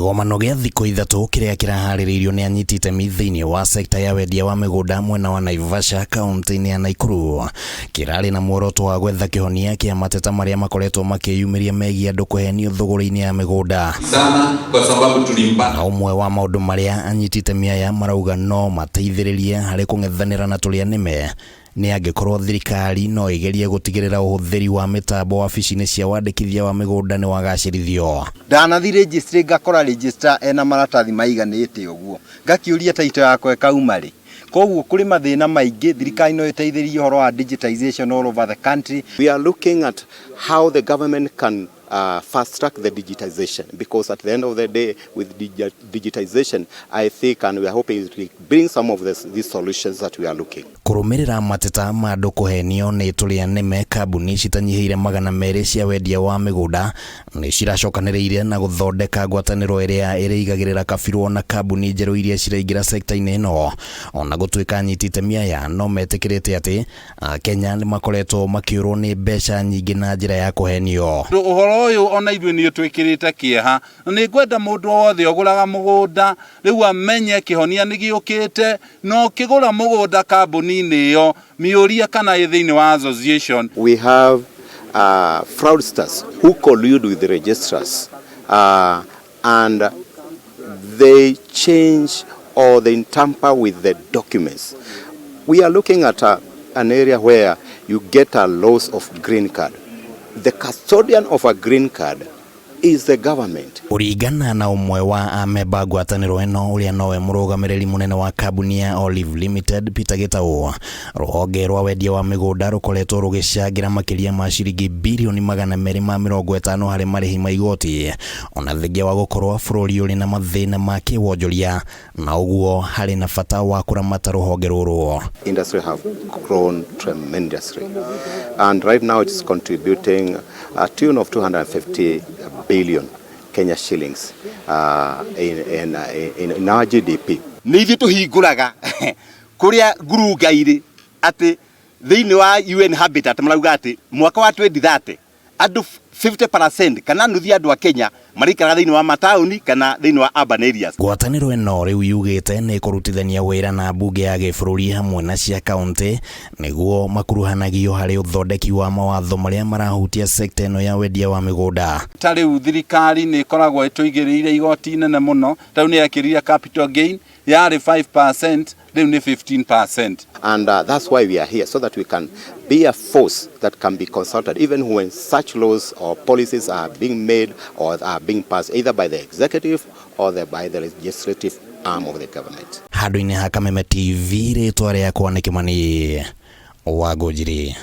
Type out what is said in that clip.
Kĩgomano gĩa thikũ 3 kĩrĩa kĩraharĩrĩirio nĩ anyiti itemi thĩinĩ wa sekta ya wendia wa mĩgũnda mwena wa Naivasha kaunti-inĩ ya Nakuru kĩrarĩ na muoroto wa gwetha kĩhonia kĩa mateta marĩa makoretwo makĩyumĩria megiĩ andũ kũhenio thũgũrĩ-inĩ ya mĩgũnda. Sana kwa sababu tulimpata. Na ũmwe wa maũndũ marĩa anyiti itemi aya marauga no mateithĩrĩrie harĩ kũng'ethanĩra na tũrĩa nĩme nĩ angĩkorwo thirikari no ĩgerie gũtigĩrĩra ũhũthĩri wa mĩtambo wabici-inĩ cia wandĩkithia wa mĩgũnda nĩ wagacĩrithio. Ndanathi registry ngakora registrar ena maratathi maiganĩte ũguo, ngakĩũria title yakwa ĩkauma rĩ? Koguo kũrĩ mathĩna maingĩ, thirikari no ĩteithĩrĩrie ũhoro wa digitization all over the country. We are looking at how the government can fast track the digitization, because at the end of the day, with digitization, I think, and we are hoping it will bring some of these solutions that we are looking. Kũrũmĩrĩra mateta ma andũ kũhenio nĩ tũrĩa nĩme, kambuni citanyihĩire 200 cia wendia wa mĩgũnda nĩ ciracokanĩrĩire na gũthondeka ngwatanĩro ĩrĩa ĩrĩigagĩrĩra kabirwo na kambuni njerũ iria ciraingĩra sekta-inĩ ĩno. Ona gũtuĩka anyiti itemi aya no metĩkĩrĩte atĩ Akenya nĩ makoretwo makĩũrwo nĩ mbeca nyingĩ na njĩra ya kũhenio. Ũhoro ũyũ ona ithuĩ nĩ ũtwĩkĩrĩte kĩeha, na nĩ ngwenda mũndũ o wothe ũgũraga mũgũnda rĩu amenye kĩhonia nĩ gĩũkĩte, na ũkĩgũra mũgũnda kambuni-inĩ ĩyo mĩũrie kana ĩ thĩinĩ wa association. We have fraudsters who collude with the registrars, and they change or they tamper with the documents. We are looking at an area where you get a loss of green card. The custodian of a green card is the government. Kũringana na ũmwe wa amemba ngwatanĩro ĩno, ũrĩa nowe mũrũgamĩrĩri mũnene wa kambuni ya Olive Limited, Peter Gitau, rũhonge rwa wendia wa mĩgũnda rũkoretwo rũgĩcangĩra makĩria ma ciringi 250 birioni harĩ marĩhi ma igoti, ona thengia wa gũkorwo bũrũri ũrĩ na mathĩna ma kĩwonjoria, na ũguo harĩ na bata wa kũramata rũhonge rũrũ. Industry have grown tremendously, and right now it's contributing a tune of 250 billion Kenya shillings in our GDP. Nĩ ithuĩ tũhingũraga kũrĩa ngurunga irĩ, atĩ thĩinĩ wa UN Habitat marauga atĩ mwaka wa 2030 andũ 50% kana nuthu ya andũ a Kenya marĩikaraga thĩinĩ wa mataũni kana thĩinĩ wa urban areas. Ngwatanĩro ĩno rĩu yugĩte nĩ ĩkũrutithania wĩra na mbunge ya gĩbũrũri hamwe na cia kaunti nĩguo makuruhanagio harĩ ũthondeki wa mawatho marĩa marahutia sekta ĩno ya wendia wa mĩgũnda. Ta rĩu thirikari nĩ ĩkoragwo ĩtũigĩrĩire igoti inene mũno. Ta rĩu nĩ yekĩrire capital gain, yarĩ 5%, rĩu nĩ 15%. And that's why we are here, so that we can be a force that can be consulted even when such laws or policies are being made or are being passed either by the executive or by the legislative arm of the government. Handũ-inĩ ha Kameme TV, rĩtwa rĩakwa nĩ Kĩmani wa Ngũnjiri.